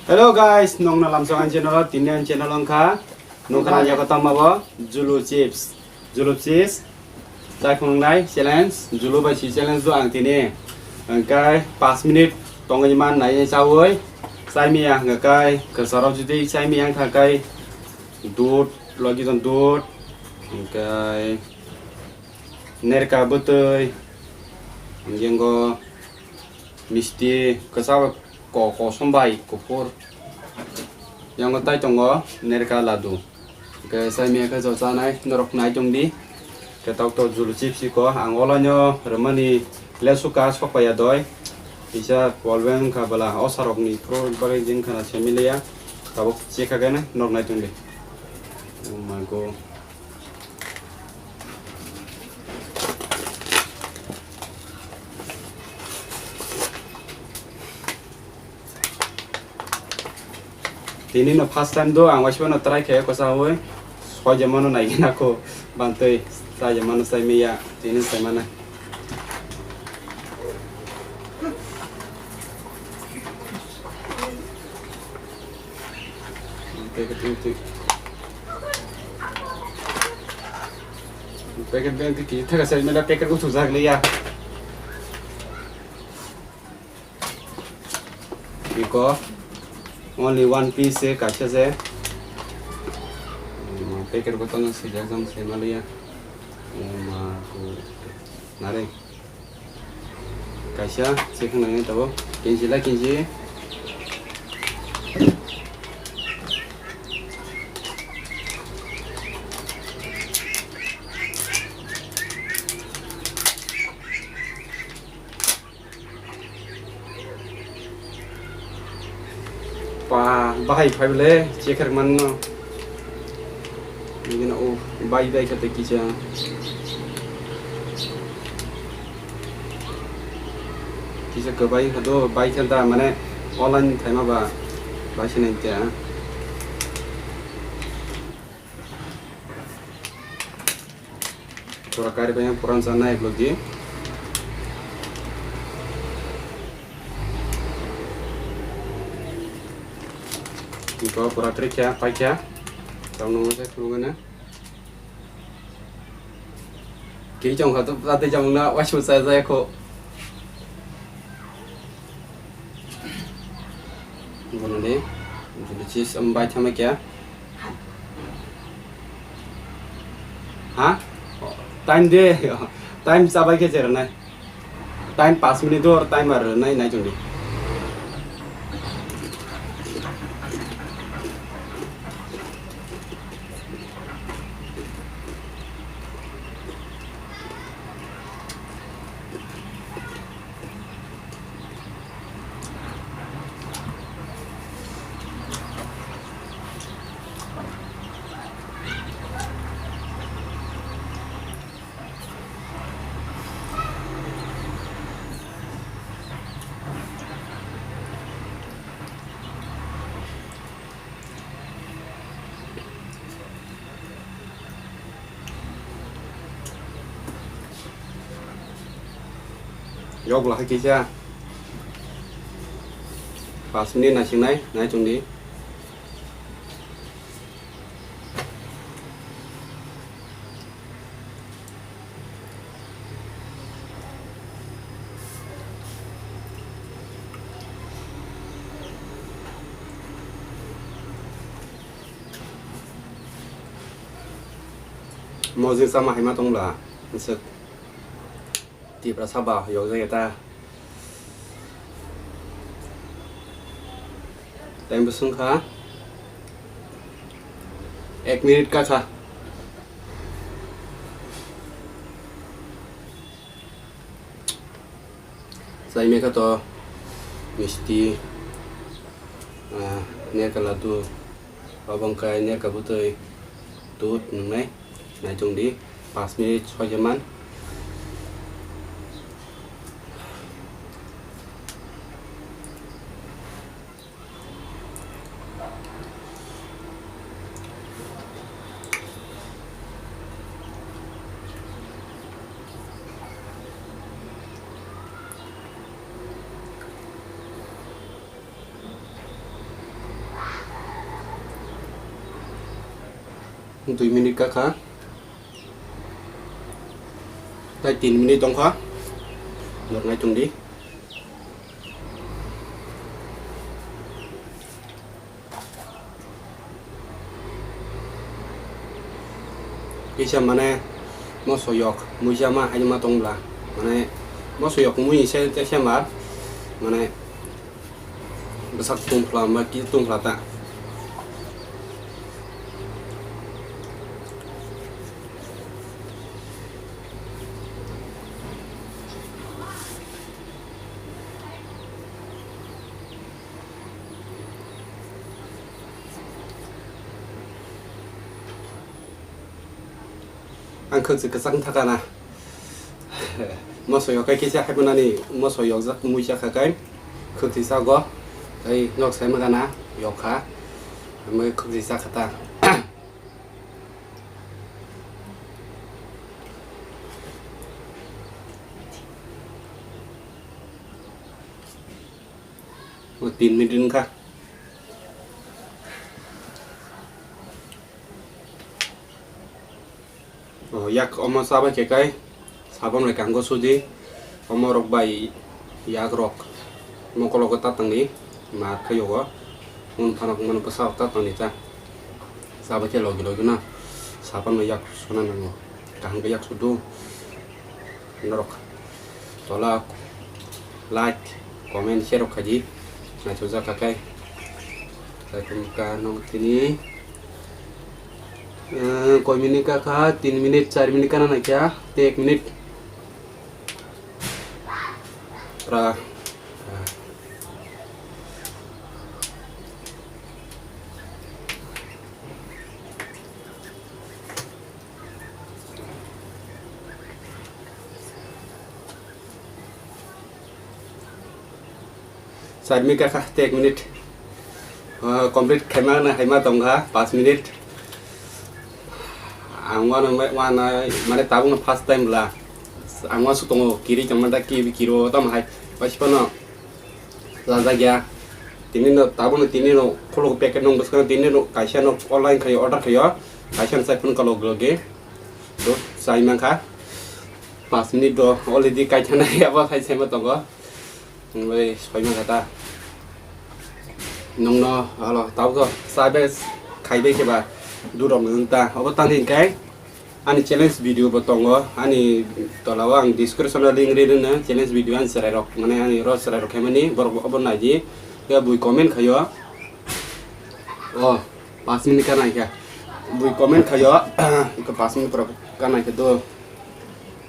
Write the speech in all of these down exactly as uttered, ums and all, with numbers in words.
Hello guys, nokna lamsong ani channel o, tini ani channel wngkha nokha nang yago tangma bo Julu chips, Julu chips chai phunuknai challenge, Julu bai si challenge do ang tini. Hwnkhe paanch minute tongwi man nai chaui chai miya hwnkhe kai kwcharo jodi chai miya wngkha kai dud logi jon dud hwnkhe nerka bwtwi hwnkhe ngo misti kwchak. Ko-, kosom bai kuphur. Yango tai tongo nerka ladu. Hwnkhe chai miya khe jo chanai norok nai tong di. Hwnkhe tok tok Julu chips ko ang olo no rwmani lesuka sokpaiya doi. Kisa problem wngkha bwla o sarok ni pro bagwi jeng khana semi leya. Tabuk chekha khe norok nai tong di. Oh my God. Tini no first time do ang waisa no try khe kwchangwi soija mano nai gina ko bantwi chaija mano chai miya tini sai mana. Packet twi twi. Packet bag twi kisa thaka sai mela packet ko sujak liya. Iko only one piece se kaisa se. Packet ko tono sijak jang sai maliya. Ma ko nare. Kaisa, se khna nai tabuk. Kinsi la kinsi. Pa, bahai phai bole, chekhar manno. Bini o bai bai kha tei kisa. Kisa kwbai kha do, bai kha da, mane online thaima ba, bai se nai kya. Pura kari bai puran sa nai vlog di. Iko pura trik ya, pai kya. Tau nunggu saya kurungan ya. Kiri chong kha tu pura tei chong na, wai su sa saya ko. Bono de, jodi chis am bai thama kya. Ha? Time de, time chabai khe jera nai. Time paanch minute or time ar nai nai chong di. Yok lahai kisa. Paanch minute naisingnai, nai chong di. Mojing sama haima tongla, nswk. Tipra saba yokjak ya ta. Time bwswng kha ek minute ka kha. Chai mekha to misti, ah, nerka ladu, obo wngkha nerka bwtwi, dud nwngnai. Naichong di, paanch minute soi khe man. Dui minute kakha. Tai tin minute tongkha. Nornai tongdi. Kisa mane moso yok muisa ma hai ma tong bla. Mane moso yok mui se te se mar. Mane bwsak tungphla ma ki tungphla ta. Ang khwk se kwchang thaka na. Moso yok kai kisa hai manani moso yokjak mui cha kha kai. Khwk se sago. Ai nok sai ma gana yok kha. Amai khwk se sa kha ta. O tin minute wngkha. O yak omo chabai khe kai sabon bai kango sudi. Omo rok bai yak rok mokologo tatangni ma khayogo. Mun phanok mano bwsa rok tatangni ta. Chabai khe logi logi no sabon bai yak suna nango. Kaham khe yak sudu. Norok tola like, comment, share rok khaidi. Naithokjak kha khe. Naithok kha nong tini. Eh, koi minute ka kha, tin minute, char minute kana naikha, te ek minute. Ra. Char minute ka kha, te ek minute. Ah, complete khaima na haima tongkha, panch minute. Ang wana, wana, mane tabukno first time bwla. Ang wansuk tongo, kiri tongma da, ki, kiro tamo hai, waisipano. Lajak ya. Tini no, tabukno tini no, khuluk packet nung bwskango tini no, kaisa no online khayo, order khayo, kaisa no chai phone kalo logi. Do, chai mankha. Panch minute do, already kaisa na, abo hai chai ma tongo. Wngwi soi mankha ta. Nongno, alo, tabukno, sa bes, khaibai khe ba, durok nung ta. Obo tani hinkhe, ani challenge video bo tongo, ani tola o ang description o link ri rwno, challenge video ani chwrai rok, mane ani ro chwrai rok khaimani, borok bo obo naidi, ya bui comment khaio. O, panch minute ka naikha. Bui comment khaio, iko panch minute pura ka naikha do.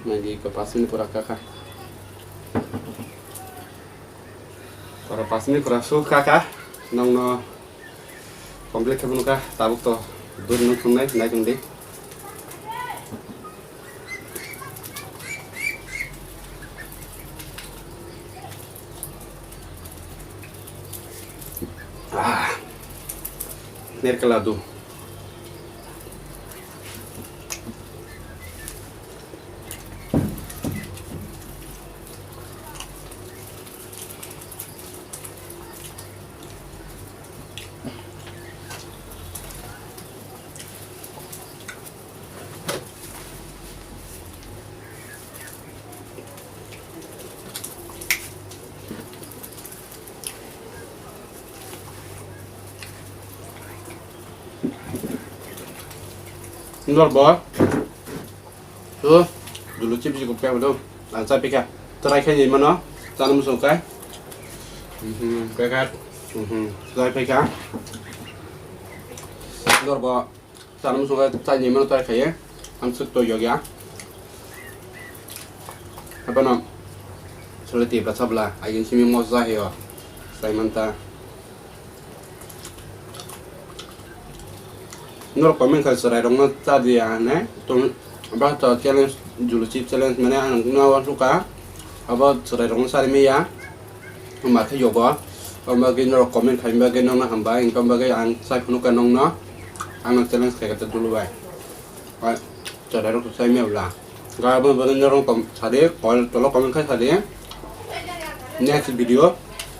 Naidi iko panch minute pura ka kha. Pura panch minute pura su ka kha. Nongno complete khe phunukha, tabuk to duri nung thungnai, nai tongdi. Ah, nerkala du. Norbo. So, dulu chip chip kaya betul. Lansa pika. Try kaya ni mana? Tanam so kaya. Mhm, kaya. Mhm, try pika. Norbo. Tanam so kaya try ni mana try kaya. Ang suk to yogya. Apa no? Solo ti basa bela. Ayin simi mosa heyo. Sai manta. Norok comment kha chwrairokno cha di ya hwnwi. Tong ba to challenge, julu chip challenge mane ang no uansukha. Abo chwrairokno chari manya. Wngma khe yogo. Wng bagwi norok comment khaima bagwi nokno hambai. Wng tong bagwi ang chai phunukha nokno. Ang no challenge khaikha dulu bai. Chwrairok to chai manya bwla. Ga abo bagwi norok kom sadi, tolo comment khai sadi. Next video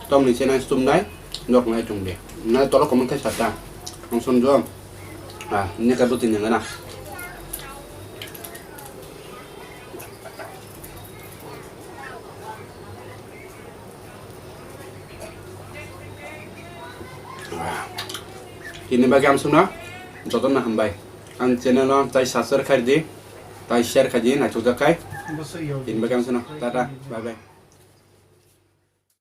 tomni challenge tumnai. Nok nai chung de. Na tolo comment khai sata. Ang son jo. Ah, ini kabu tini ngana. Tini bagi amsukno jotono hambai. Ang channel o tai subscribe khai di, tai share khai di, naithokjak khai. Tini bagi amsukno, tata, bye bye.